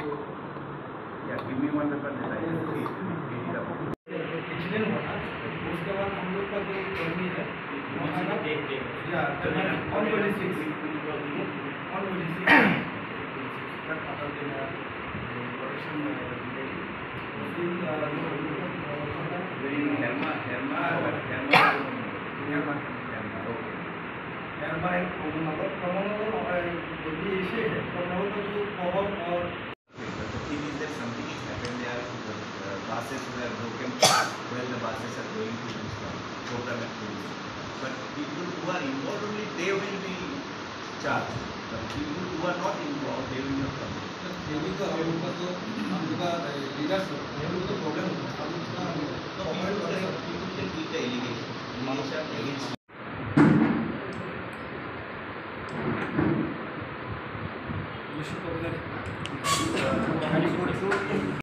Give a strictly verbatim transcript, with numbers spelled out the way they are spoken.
Yeah, give me one paper that I will see. Accident हुआ था, उसके बाद हम लोग का जो कर्मी है, वो है ना, या, on twenty six, on twenty six, that Father Day में, प्रोडक्शन में, उसके, अ, जो हम लोग का, हेरमा, हेरमा, हेरमा, हेरमा, हेरमा, ओके। हेरमा एक प्रॉब्लम, मतलब, प्रॉब्लम, अ, जल्दी इशू है, प्रॉब्लम तो जो पावर और But the thing is that something is happened there. The, uh, buses were broken while the buses are going to this one, program at police. But people who are involved only, they will be charged. But people who are not involved, they will not come. तो people का, हम लोग का, अ, लीडर्स है, हम लोग का प्रॉब्लम है, हम लोग का, हम लोग का तो people can, people can give the allegation. Allegation against